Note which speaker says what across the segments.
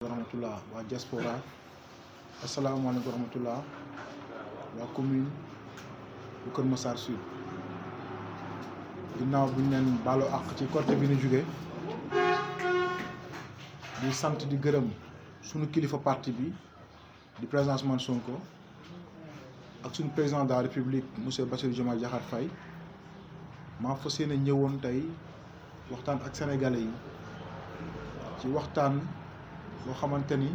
Speaker 1: Warahmatullah waa diaspora asalaamaaleykum warahmatullah waa commune bu Kër Massar Sud ginnaaw bu ñu leen baalu àq ci côté bi ñu jóge di sant di gërëm suñu kilifa parti bi di président Ousmane Sonko ak suñu président de la République monsieur Bassirou Diomaye Diakhar Faye maa fas yéene ñëwoon tey waxtaan ak sénégalais yi ci waxtaan boo xamante ni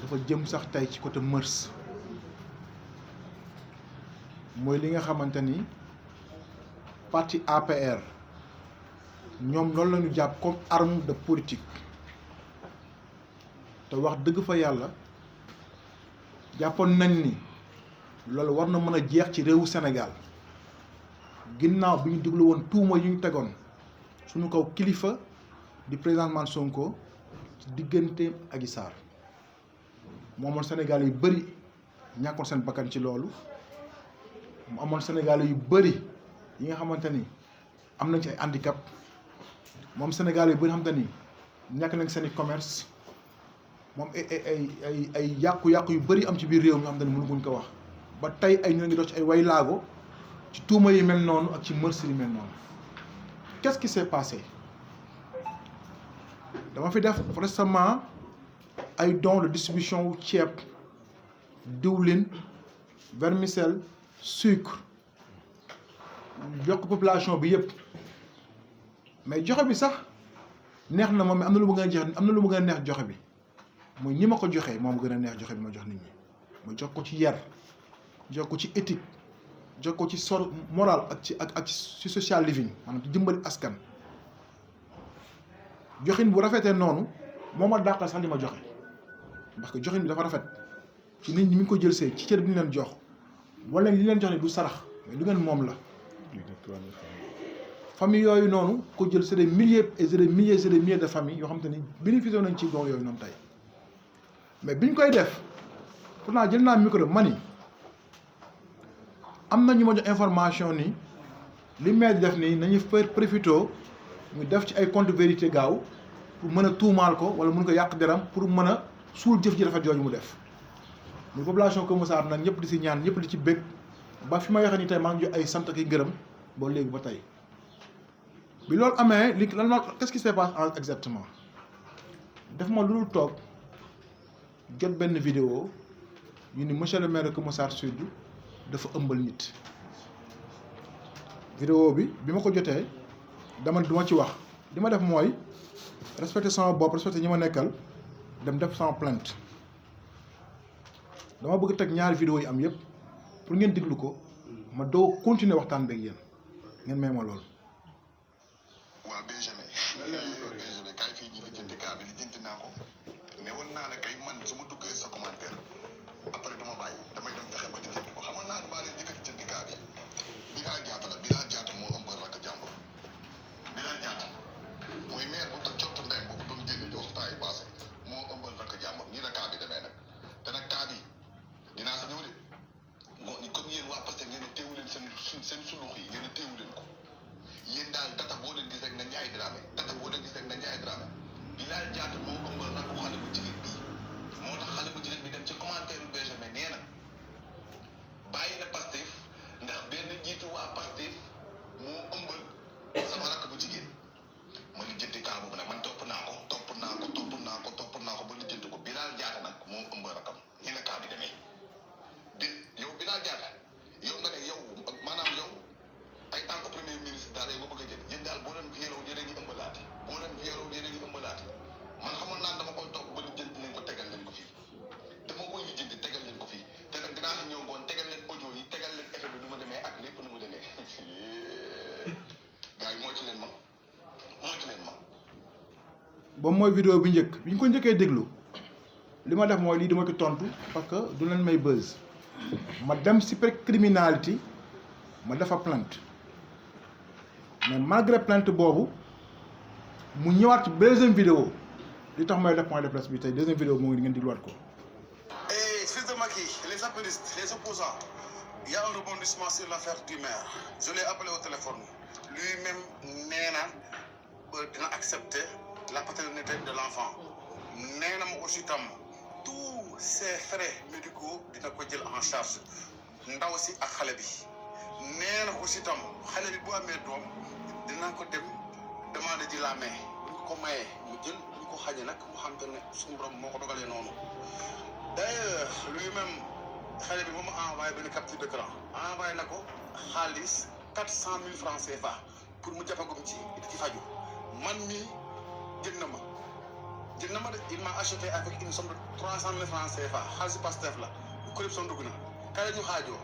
Speaker 1: dafa jëm sax tey ci côté mœurs mooy li nga xamante ni parti APR ñoom loolu la ñu jàpp comme arme de politique te wax dëgg fa yàlla jàppoon nañ ni loolu war na mën a jeex ci réewu Sénégal ginnaaw bi ñu déglu woon tuuma yu ñu tegoon suñu kaw kilifa di président Ousmane Sonko ci digganteem Adji Sarr mu amoon Sénégal yu bëri ñàkkoon seen bakkan ci loolu mu amoon Sénégal yu bëri yi nga xamante ni am nañ ci ay handicap moom Sénégal yu bëri xamante ni ñàkk nañ seen i commerce moom ay yàqu-yàqu yu bëri am ci biir réew mi xamante ni mënuguñ ko wax ba tey ay ñoo ngi dox ci ay waylaago ci tuuma yi mel noonu ak ci mërs yi mel noonu. Qu'est-ce qui s'est passé? dama fi def récemment ay dons de distribution wu ceeb diwlin vermicelle sucre yokk population bi yëpp mais joxe bi sax neex na moom mais am na lu mu gën a jeex am na lu mu gën a neex joxe bi mooy ñi ma ko joxee moom gën a neex joxe bi ma jox nit ñi ma jox ko ci yar jox ko ci éthique jox ko ci sor moral ak ci social living maanaam ci dimbali askan joxin bu rafetee noonu moo ma dàqal sax li ma joxe parce que joxin bi dafa rafet ci nit ñi mi ngi ko jël see ci cër bi ñu leen jox wala li leen jox ne du sarax mais lu ngeen moom la famille yooyu noonu ko jël c'est des milliers et c'est des milliers c'est des milliers de familles yoo xam te ni bénéficié nañ ci doom yooyu noonu tey mais biñ koy def pourtant jël naa micro mani am na ñu ma jox information ni li maire def nii nañu profité ñu def ci ay compte vérité gaaw pour mën a tuumaal ko wala mën ko yàq deram pour mën a suul jëf ji rafet jooju mu def muy population Kër Massar nag ñëpp di si ñaan ñëpp di ci bég ba fi ma waxee ni tey maa ngi jox ay sant ak i ngërëm ba léegi ba tey bi loolu amee li lan ma qu'est-ce qui se passe exactement def ma lu dul toog jot benn vidéo ñu ni monsieur le maire Kër Massar Sud dafa ëmbal nit vidéo bi ma ko jotee dama du ma ci wax li ma def mooy respecter sama bopp respecter ñi ma nekkal dem def sama plainte dama bëgg teg ñaari vidéo yi am yëpp pour ngeen déglu ko ma doo continuer waxtaan beeg yéen ngeen may ma lool.
Speaker 2: waaw Benjamin kay fii ñi lijjanti kaa bi lijjanti naa ko ne woon naa la kay man su ma duggee sa commentaire après dama bàyyi damay dem fexe ba lijjanti ko xamoon naa ne maa leen njëkk a lijjanti kaa bi Bilal Diatta la Bilal Diatta moo ëmb rakk jàmbur Bilal Diatta mooy maire bu cottu ndey boobu doon génn di wax temps yi passé moo ëmbal rakk jàmbur nii la kaa bi demee nag te nag kaa bi dinaa sa ñëw de moo ni comme yéen waa Pastef ngeen ne teewu leen seen sulux yi ngeen ne teewu leen ko yéen daal data boo leen gis rek na Ndiaye Dramé data boo leen gis rek na Ndiaye Dramé Bilal Diatta moo ëmbal rakku xale bu jigéen bii moo tax xale bu jigéen bi dem ci commentaire yu Benjamin nee na bàyyi na Pastef ndax benn jiitu waa Pastef moo ëmbal sama rakk bu jigéen ma lijjanti kaa boobu nag man topp naa ko ba lijjanti ko Bilal Diatta nag moo ëmbal rakkam nii la kaa bi demee di yow Bilal Diatta yow nga ne yow maanaam yow ay tant que premier ministre daal yow nga bëgg a jël yéen daal boo leen violoo yéen a ngi ëmbalaate man xamoon naa dama koy topp ba lijjanti leen ko tegal leen ko fii dama koy lijjanti tegal leen ko fii te nag dinaa si ñëw ngoon tegal leen audio yi tegal leen effet bi nu mu demee ak lépp nu mu demee gars yi moytu leen ma.
Speaker 1: boobu mooy vidéo bi njëkk bi ñu ko njëkkee déglu li ma def mooy lii dama ci tontu parce que du leen may buzz ma dem cybercriminalité ma defa plainte mais malgré plainte boobu mu ñëwaat ci deuxième vidéo li tax may def point de presse bi tey deuxième vidéo moo ngi ngeen dégluwaat ko.
Speaker 3: Et fils de Macky, les apéristes, les opposants, il y a un rebondissement sur l'affaire du maire. Je l'ai appelé au téléphone. Lui-même nee na dina accepter la paternité de l'enfant nee na ma aussi tam tous ces frais médicaux dina ko jël en charge ndaw si ak xale bi nee na aussi tam xale bi bu amee doom dina ko dem demander ji la main bu ñu ko mayee mu jël bu ñu ko xañee nag mu xam te ne suñu borom moo ko dogalee noonu d'ailleurs lui-même xale bi moom envoyé benn capture d'écran envoyé na ko xaalis 400 000 francs CFA pour mu jàppagum ci faju man mii jënd na ma de il m'a acheté avec une somme de 300 000 francs CFA xaalis Pastef la corruption dugg na kay ñu xaajoo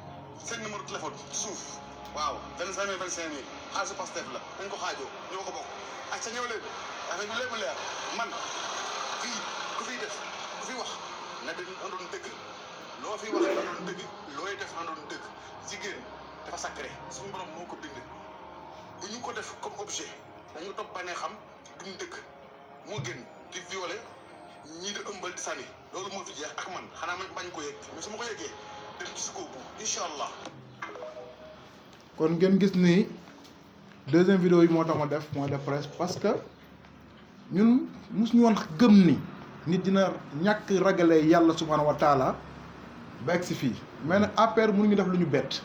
Speaker 3: seen numéro téléphone suuf waaw 25 000 25 000 xaalis Pastef la dañ ko xaajoo ñoo ko bokk ak sa ñëw leen affaire bi lépp leer man fii ku fiy def ku fi wax na dañ andoon dëgg loo fi wax andoon dëgg looy def andoon dëgg jigéen dafa sacré suñu borom moo ko bind bu ñu ko def comme objet dañu topp banee xam duñ dëgg moo gën di violé ñii di ëmbal di sànni loolu moo fi jeex ak man xanaa man bañ ko yëg mais su ma ko yëgee dem ci ko bu incha allah.
Speaker 1: kon ngeen gis ni deuxième vidéo yi moo tax ma def point de presse parce que ñun mosuñu woon gëm ni nit dina ñàkk ragale yàlla subhanahu wa taala ba egg si fii mais nag APR mënuñu def lu ñu bett.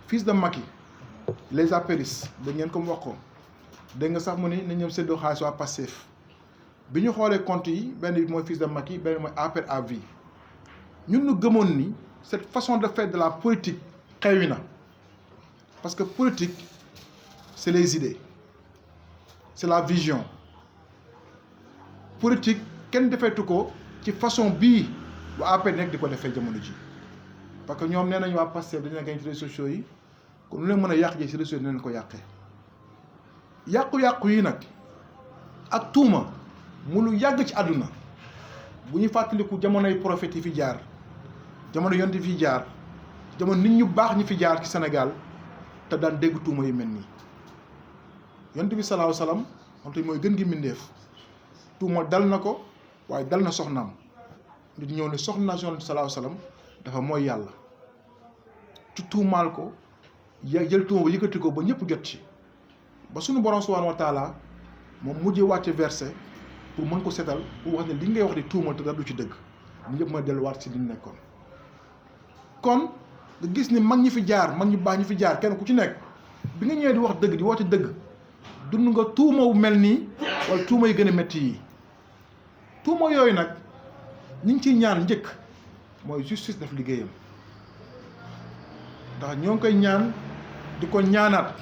Speaker 1: fils de Macky les apéristes da ngeen ko mu wax ko dégg nga sax mu ni na ñoom séddoo xaalis waa Pastef bi ñu xoolee compte yi benn bi mooy fils de Macky benn mooy APR à vie ñun ñu gëmoon ni cette façon de faire de la politique xewi na parce que politique c'est les idées c'est la vision politique kenn defeetu ko ci façon bii bu APR nekk di ko defee jamono ji parce que ñoom nee nañu waa Pastef dañu leen gañ ci réseaux sociaux yi kon lu leen mën a yàq ji ci réseaux yi leen ko yàqee yàqu-yàqu yi nag ak tuuma mu lu yàgg ci àdduna bu ñu fàttaliku jamonoy prophète yi fi jaar jamono yonent yi fi jaar jamono nit ñu baax ñi fi jaar ci Sénégal te daan dégg tuuma yu mel nii yonent bi salaahu salaam moom tamit mooy gën gi mbindeef tuuma dal na ko waaye dal na soxnaam nit ñëw ne soxna yonent salaahu salaam dafa mooy yàlla ci tuumaal ko jël tuuma ba yëkkati ko ba ñëpp jot ci ba suñu borom subhanahu wa taala moom mujjee wàcce verset pour mën ko setal pour wax ne li ngay wax di tuumal te dara du ci dëgg ñu ñëpp mën a delluwaat ci li ñu nekkoon kon nga gis ni mag ñi fi jaar mag ñu baax ñi fi jaar kenn ku ci nekk bi nga ñëwee di wax dëgg di woote dëgg dund nga tuuma wu mel nii wala tuuma yi gën a métti yi tuuma yooyu nag ñi ngi ciy ñaan njëkk mooy justice def liggéeyam ndax ñoo ngi koy ñaan di ko ñaanaat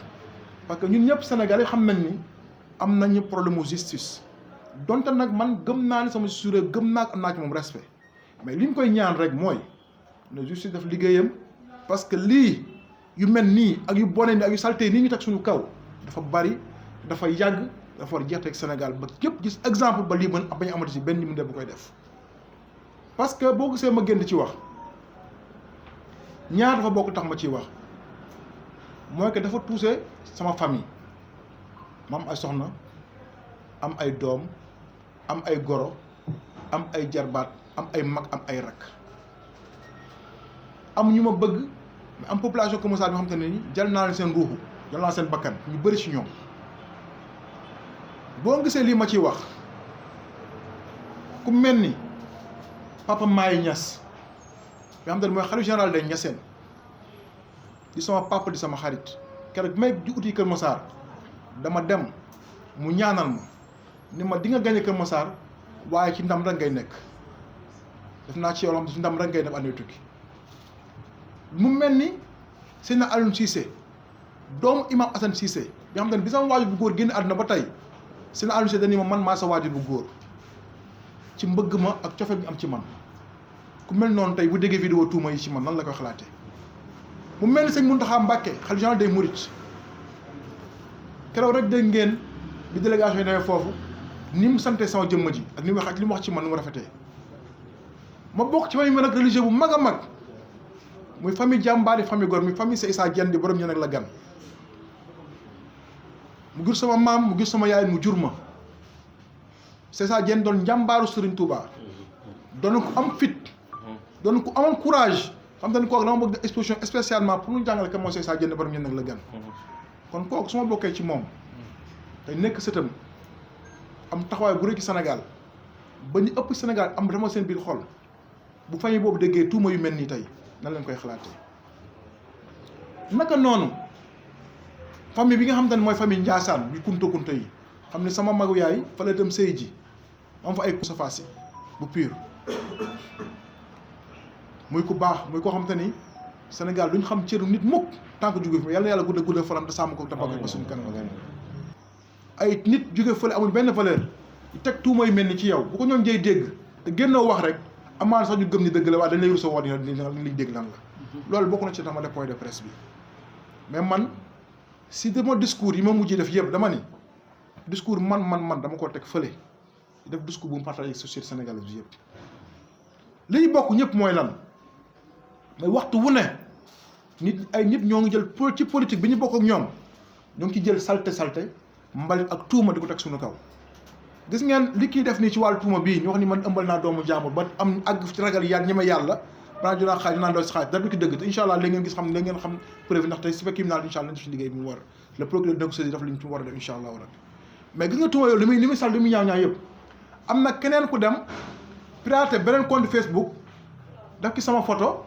Speaker 1: parce que ñun ñëpp Sénégalais xam nañ ni am nañu problème mu justice donte nag man gëm naa ne sama suure gëm naa am naa ci moom respect mais li ñu koy ñaan rek mooy na justice def liggéeyam parce que lii yu mel nii ak yu bone nii ak yu salté nii ñu teg suñu kaw dafa bari dafa yàgg dafa war jeex teg Sénégal ba képp gis exemple ba lii mën bañ amati ci benn mu def bu koy def parce que boo gisee ma génn ci wax ñaar dafa bokk tax ma ciy wax mooy que dafa touché sama famille ma am ay soxna am ay doom am ay goro am ay jarbaat am ay mag am ay rakk am ñu ma bëgg mais am population commerçante bi xam te ne ni jël naa leen seen ruuxu jël naa seen bakkan ñu bëri ci ñoom boo gisee lii ma ciy wax ku mel ni Papa Maye Niass nga xam te ne mooy xalifa général des Niassène di sama papa di sama xarit keroog bi may di uti Kër Massar dama dem mu ñaanal ma ni ma di nga gañe Kër Massar waaye ci ndam rek ngay nekk def naa ci yow loo xam ne ci ndam rek ngay def année tukki mu mel ni Seydina Alioune Cissé doomu imam Assane Cissé bi xam te ne bi sama waajur bu góor génn àdduna ba tey Seydina Alioune Cissé dañu ma man maa sa waajur bu góor ci mbëgg ma ak cofeel bi am ci man ku mel noonu tey bu déggee vidéo tuuma yi ci man nan la koy xalaatee mu mel ni sëñ Mountakha Mbacké xalifa général des Mourides keroog rek dégg ngeen bi délégation yi demee foofu ni mu sante sama jëmm ji ak ni mu wax ak li mu wax ci man ni mu rafetee ma bokk ci famille nag religieux bu mag a mag muy famille jàmbaari famille góor muy famille Sey Issa Diène di borom ñeen ak la gan mu jur sama maam mu jur sama yaay mu jur ma Sey Issa Diène doon njàmbaaru Serigne Touba doon ko am fit doon ko amoon courage xam te ni kooku dama bëgg def exposition spécialement pour ñu jàngale kan mooy Sey Issa Diène borom ñeen ak la gan kon kooku su ma bokkee ci moom te nekk sëtam am taxawaay bu rëy ci Sénégal ba ñu ëpp Sénégal am dama seen biir xol bu famille boobu déggee tuuma yu mel nii tey nan lañ koy xalaatee. naka noonu famille bi nga xam te ne mooy famille Ndiassane bi kunta yi xam ne sama magu yaay fa la dem sëy ji am fa ay kusafaasi bu pur muy ku baax muy koo xam te ni Sénégal duñ xam cëru nit mukk tant que jóge fi yàlla na yàlla gudda fanam te sàmm ko te bokk ba suñu kanam ay nit jóge fële amul benn valeur teg tuuma yu mel ni ci yow bu ko ñoom jëy dégg te génnoo wax rek amaan sax ñu gëm ni dëgg la waaye dañ lay rusoo wax ni liñ dégg lan la loolu bokk na ci tax ma def point de presse bi mais man si dama discours yi ma mujjee def yëpp dama ni discours man dama ko teg fële def discours bu mu partagé société sénégalaise bi yëpp li ñu bokk ñëpp mooy lan mais waxtu wu ne nit ñoo ngi jël ci politique bi ñu bokk ak ñoom ñoo ngi ci jël salte mbalit ak tuuma di ko teg suñu kaw gis ngeen li kii def nii ci wàllu tuuma bii ñu wax ni man ëmbal naa doomu jàmbur ba am àgg ci ragal yàlla ñeme yàlla banaa jonaa xaaj dinaa doy si xaaj dara du ki dëgg te incha allah léegi ngeen gis xam léegi ngeen xam preuve ndax tey su fekkee naa incha allah nañ def si liggéey bi mu war le procureur dina ko saisir def li ñu war a def incha allah rabbi mais gis nga tuuma yooyu li muy sal li muy ñaaw yëpp am na keneen ku dem piraté beneen compte Facebook def ki sama photo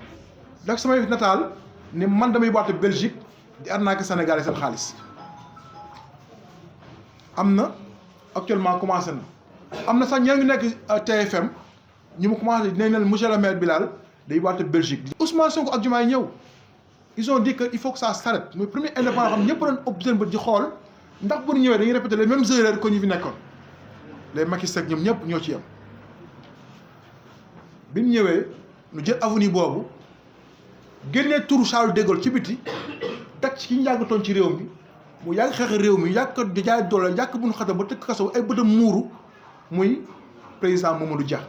Speaker 1: def samay nataal ni man damay boite Belgique di arnaquer Sénégalais seen xaalis am na actuellement commencé na am na sax ñeen ngi nekk TFM ñu mu commencé dinañ leen monsieur le maire Bilal day boite Belgique. Ousmane Sonko ak Diomaye ñëw ils ont dit que il faut que ça s'arrête mooy premier indépendant xam ñëpp doon ëpp seen bët di xool ndax bu ñu ñëwee dañuy répéter les mêmes erreurs que ñu fi nekkoon les Macky Sall ñoom ñëpp ñoo ci yem bi ñu ñëwee ñu jël avenue boobu génnee turu Charles de Gaulle ci biti teg ci ñu yàggatoon ci réew mi mu yàgg xeex réew mi yàgg ko di jaay doole yàgg bu ñu xatal ba tëkk kaso ay bëtam muuru muy président Mamadou Dia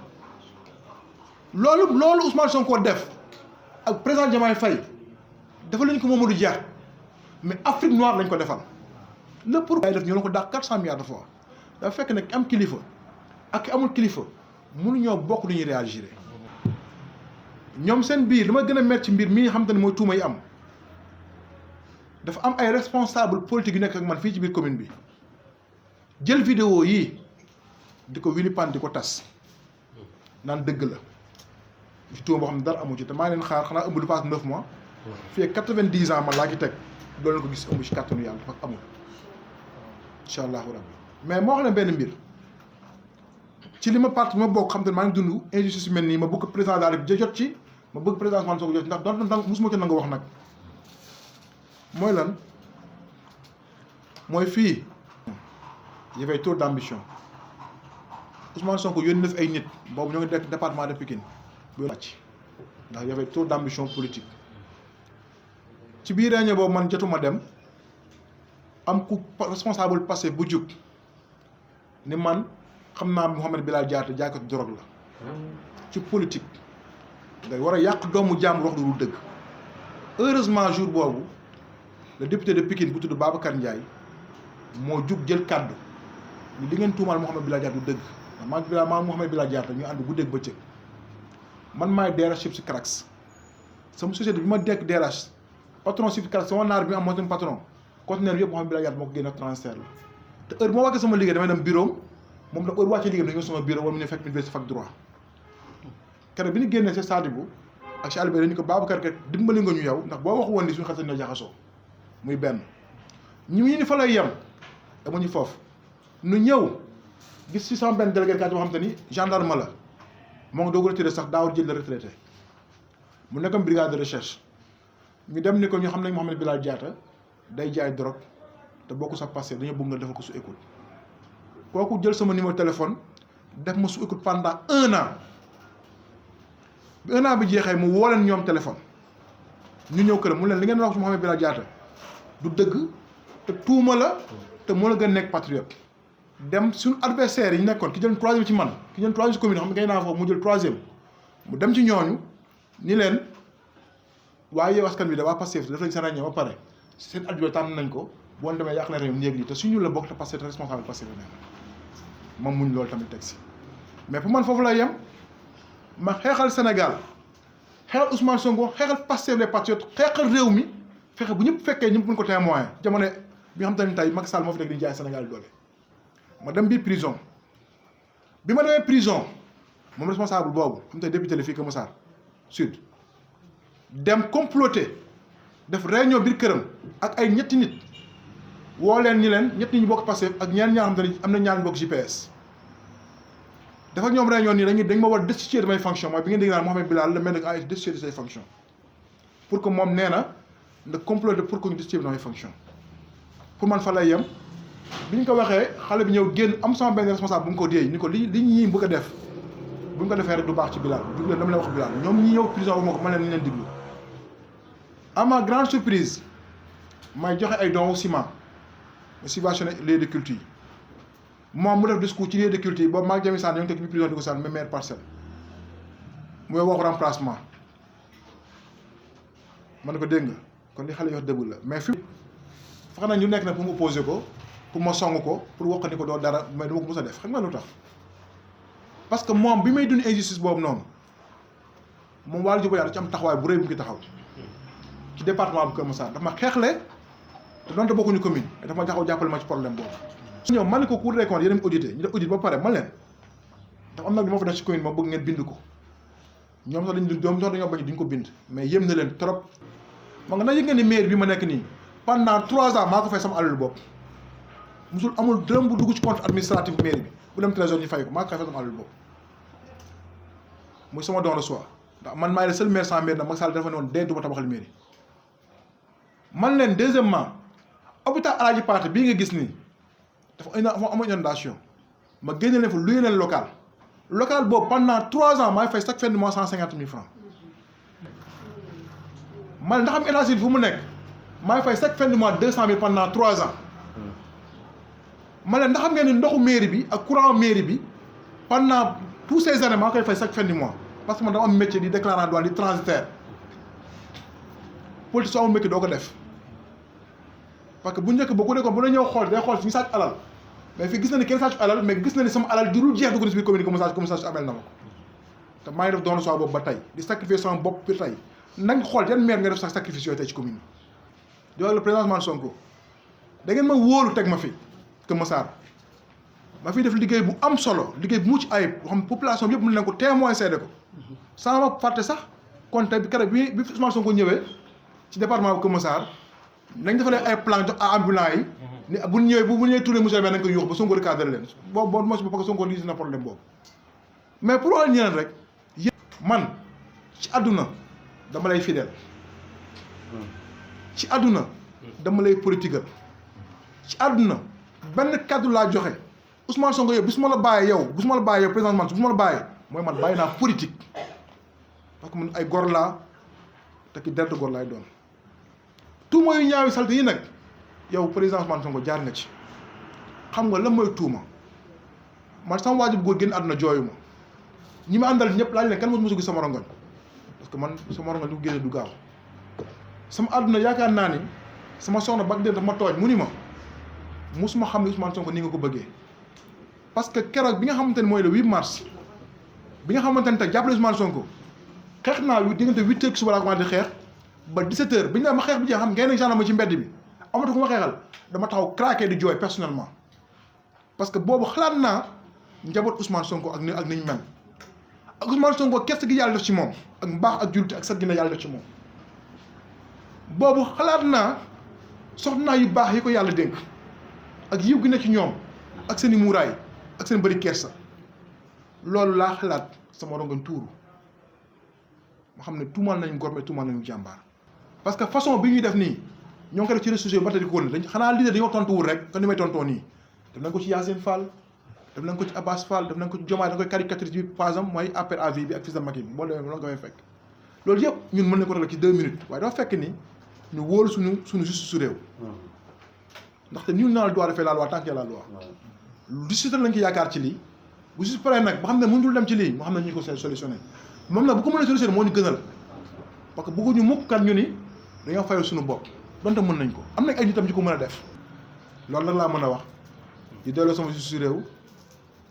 Speaker 1: loolu Ousmane Sonko def ak président Diomaye Faye defal lañu ko Mamadou Dia mais Afrique noire lañ ko defal lépp pour ay def ñu la ko daax 400 milliards de fois dafa fekk nag am kilifa ak amul kilifa mënuñoo bokk lu ñuy réagir ñoom seen biir li ma gën a metti ci mbir mi nga xam te ne mooy tuuma yi am dafa am ay responsable politique yu nekk ak man fii ci biir commune bi jël vidéo yi di ko wilipan di ko tas naan dëgg la ci tuuma boo xam ne dara amu ci te maa ngi leen xaar xanaa ëmb du passe 9 mois fii 90 ans man laa ci teg doo leen ko gis ëmb ci kàttanu yàlla dafa amul incha allahu rabbi mais moo xam ne benn mbir ci li ma parti ma bokk xam te ne maa ngi dund injustice yu mel nii ma bëgg président daal di jot ci ma bëgg président Ousmane Sonko jot ndax doon mosuma ci nanga wax nag mooy lan mooy fii y avait trop d'ambition Ousmane Sonko yónni na fi ay nit boobu ñoo ngi nekk département de Pikine bu wàcc ndax y avait trop d'ambition politique ci biir réunion boobu man jotuma dem am ku responsable passé bu jug ni man xam naa Mouhamed Bilal Diatta jaaykatu drogue la ci politique ngay war a yàq doomu jàmbur wax du dëgg heureusement jour boobu le député de Pikine bu tudd Babacar Ndiaye moo jug jël kàddu ni li ngeen tuumaal Mouhamed Bilal Diatta du dëgg ndax maa Mouhamed Bilal Diatta ñu ànd guddeeg bëccëg man maay DRH chef si CRAX sama société bi ma dekk DRH patron chef si CRAX sama naar bi am moo seen patron conteneur bi yëpp Mouhamed Bilal Diatta moo ko génne transfert la te heure moo wàccee sama liggéey damay dem bureau moom da heure wàccee liggéey dañu sama bureau wala mu ñu fekk université fac droit keroog bi ñu génnee ci Sadibou ak ci Albert dañu ko Babacar kat dimbali nga ñu yow ndax boo wax woon ni suñu xel na jaxasoo muy benn ñu ni fa lay yem dama ñu foofu nu ñëw gis ci sama benn délégué boo xam te ni gendarme la moo ngi doog retraité sax daawul jël la retraité mu nekkam brigade de recherche ñu dem ni ko ñu xam nañ Mouhamed Bilal Diatta day jaay drogue te bokku sa passé dañoo bëgg nga defal ko su écoute kooku jël sama numéro téléphone def ma su écoute pendant 1 an bi 1 an bi jeexee mu woo leen ñoom téléphone ñu ñëw këram mu leen li ngeen wax ci Mouhamed Bilal Diatta du dëgg te tuuma la te moo la gën nekk patriote dem suñu adversaire yi ñu nekkoon ki jël 3e ci man ki jël 3e ci commune xam nga ngay naa foofu mu jël 3e mu dem ci ñooñu ni leen waaye yow askan bi da waa Pastef daf lañ seen ràññee ba pare seen adjoint tànn nañ ko boo demee yàq na réew mi lii te suñu la bokk te Pastef te responsable Pastef la nekk moom muñ loolu tamit teg si mais pour man foofu lay yem ma xeexal Sénégal xeexal Ousmane Sonko xeexal Pastef les patriotes xeexal réew mi fexe bu ñëpp fekkee ñëpp mën ko témoin jamono bi nga xam te ne tey Macky Sall moo fi nekk di jaay Sénégal doole ma dem biir prison bi ma demee prison moom responsable boobu xam te député la fii Keur Massar Sud dem comploter def réunion biir këram ak ay ñetti nit woo leen ñi leen ñetti ñu bokk Pastef ak ñaar ñaar xam te ne am na ñaar ñu bokk GPS dafa ñoom réunion nii dañ ma war destituer de mes fonctions mooy bi ngeen dégg naan Mouhamed Bilal le maire de a été destitué de ses fonctions pour que moom nee na comploter pour que ñu destituer de mes fonctions pour man fa lay yem bi ñu ko waxee xale bi ñëw génn am sama benn responsable bu mu ko déey ni ko li ñii bëgg a def bu ñu ko defee rek du baax ci Bilal dugg leen dama leen wax Bilal ñoom ñi ñëw prison bu ma ko ma leen diglu à ma grande surprise may joxe ay dons au ciment subventionné lieu de culte yi moom mu def discours ci lieu de culte yi boobu maa ngi Jami Sane ñoo ngi teg ci prison di ko saan maire parcelle mooy waxu remplacement man ne ko dégg nga kon li xale yi wax dëgg la mais fi fexe nañ ñu nekk na pour mu opposer ko pour ma song ko pour wax ni ko doo dara mais dama ko mës a def xam nga lu tax parce que moom bi may dund injustice boobu noonu moom wàllu jubal yaa da ci am taxawaay bu rëy bu ngi taxaw ci département bu Keur Massar dafa ma xeexle te donte bokkuñu commune dafa ma jaxaw jàppale ma ci problème boobu su ñëw man ne ko Cour des comptes yéen a audité ñu def audit ba pare man leen dafa am nag lu ma fa def ci commune ma bëgg ngeen bind ko ñoom sax dañoo bañ duñ ko bind mais yéem na leen trop ma nga na yëg ngeen ni maire bi ma nekk nii pendant 3 ans maa ko fay sama alalu bopp musul amul dërëm bu dugg ci compte administratif mairie bi bu dem trésor ñu fay ko maa ko fay sama alalu bopp muy sama don de soi ndax man maay le seul maire sans maire nag Macky Sall dafa ne woon dee du ma tabaxal mairie man leen deuxièmement hôpital Aladji Pathé bii nga gis nii dafa am inondation ma génne leen fa luye leen local boobu pendant 3 ans maay fay chaque fin de mois 150 000 francs man ndax am état civil fu mu nekk maay fay chaque fin de mois 200 000 pendant 3 ans man leen ndax xam ngeen ni ndoxu mairie bi ak courant mairie bi pendant tous ces années maa koy fay chaque fin du mois parce que man dama am métier di déclarant douane di transitaire politique soo amul métier doo ko def parce que bu njëkk ba ku nekkoon bu la ñëw xool day xool si ñu sàcc alal mais fii gis na ni kenn sàcc alal mais gis na ni sama alal jurul jeex dugg na si biir commune comme ça amel na ma ko te maa ngi def doon soi boobu ba tey di sacrifier sama bopp bi tey nañ xool yan maire nga def sax sacrifice yooyu tey ci commune bi di wax le président Ousmane Sonko da ngeen ma wóolu teg ma fi Keur Massar ma fiy def liggéey bu am solo liggéey bu mucc ayib boo xam ne population bi yëpp mën nañ ko témoin seede ko sans ma fàtte sax kon tey bi keroog bi Ousmane Sonko ñëwee ci département bu Keur Massar nañ defalee ay plan jox à ambulant yi ni bu ñëwee bu ñëwee tourné monsieur le maire nañ ko yuux ba Sonko recadré leen boobu moo si parce que Sonko lii na problème boobu mais pour wàllu ñeneen rek man ci àdduna dama lay fidèle ci àdduna dama lay politiqueal ci àdduna benn kàddu laa joxe Ousmane Sonko yow bis ma la bàyyee yow président man su ma la bàyyee mooy man bàyyi naa politique parce que man ay gor laa te ki deret gor laay doon tuuma yu ñaawi salte yi nag yow président Ousmane Sonko jaar nga ci xam nga lan mooy tuuma man sama waajur bu góor génn àdduna jooyu ma ñi ma àndal ñëpp laaj leen kenn mosu gis sama rongoñ parce que man sama rongoñ li ko génne du gaaw sama àdduna yaakaar naa ni sama soxna ba dén daf ma tooñ mu ni ma musuma xam ne Ousmane Sonko ni nga ko bëggee parce que keroog bi nga xamante ne mooy le 8 mars bi nga xamante ne tey jàppale Ousmane Sonko xeex naa diggante 8 heures suba laa commencé xeex ba 17 heures bi ñu ne ma xeex bi jeex xam ngeen ne gendarme ci mbedd bi amatu ku ma xeexal dama taxaw craqué di jooy personnellement parce que boobu xalaat naa njaboot Ousmane Sonko ak ni ñu mel ak Ousmane Sonko kese gi yàlla def ci moom ak mbaax ak jullite ak sat gi ne yàlla def ci moom boobu xalaat naa soxna yu baax yi ko yàlla dénk ak yiw gi ne ci ñoom ak seen i muuraay ak seen bëri kersa loolu laa xalaat sama rongoñ tuuru ma xam ne tuumaal nañu góor mais tuumaal nañu jàmbaar parce que façon bi ñuy def nii ñoo ngi ko def ci réseaux sociaux ba tey di ko dañ xanaa lii dañoo tontuwul rek kon ni may tontoo nii def nañ ko ci Yacine Fall def nañ ko ci Abbas Fall def nañ ko ci Diomaye da koy caricature bi par exemple mooy appel à vie bi ak fils de Macky bi boo demee loolu nga fay fekk loolu yëpp ñun mën nañ ko régler ci 2 minutes waaye dafa fekk ni ñu wóolu suñu justice su réew ndaxte nul n'a le droit de faire la loi tant qu'il y a la loi justice lañ ko yaakaar ci lii bu justice paree nag ba xam ne mënutul dem ci lii moo xam ne ñu ko solutionné moom nag bu ko mën a solutionné moo ñu gënal parce que bëgguñu mukk kat ñu ni dañoo fayal suñu bopp donte mën nañ ko am nañ ay nitam ci ko mën a def loolu nag laa mën a wax di delloo sama justice réew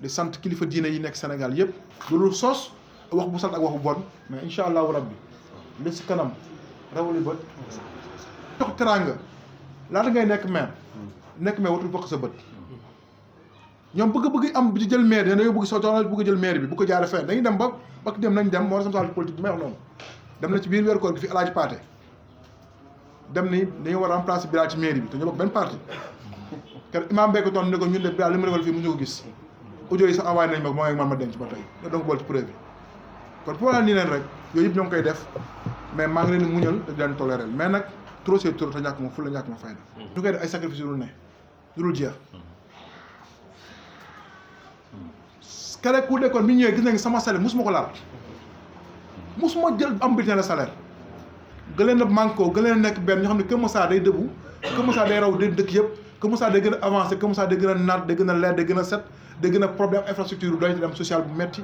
Speaker 1: di sant kilifa diine yi nekk Sénégal yëpp loolu sos wax bu sant ak wax bu bon mais incha allahu rabbi li si kanam rawali bët jox teraanga laata ngay nekk maire watul bokk sa bët ñoom bëgg am bi ci jël maire dañoo bëgg soto bëgg jël maire bi bu ko jaaree fenn dañuy dem ba dem nañ dem moo responsable politique bi may wax noonu dem na ci biir weeru koor gi fi Alaaji Paate dem ni dañoo war a remplacer Bilal ci mairie bi te ñoo bokk benn parti ker imam Mbéko toon ne ko ñun de Bilal li mu defal fii mu ñu ko gis audio yi sax envoyé nañ ma moo ngi man ma denc ba tey ñoo donc bool ci preuve yi kon pour wala nii leen rek yooyu yëpp ñoo ngi koy def mais maa ngi leen di muñal te di leen toléré mais nag trop c'est trop te ñàkk ma fu la ñàkk ma fayda ñu koy def ay sacrifice yu dul ne yu dul jeex kere ku dekkoon bi ñëwee gis nañ sama salaire musuma ko laal musuma jël am bulletin de salaire gën leen a manko gën leen a nekk benn ñoo xam ne Kër Massar day dëbbu Kër Massar day raw day dëkk yëpp Kër Massar day gën a avancé Kër Massar day gën a naat day gën a leer day gën a set day gën a problème infrastructure doy te dem social bu metti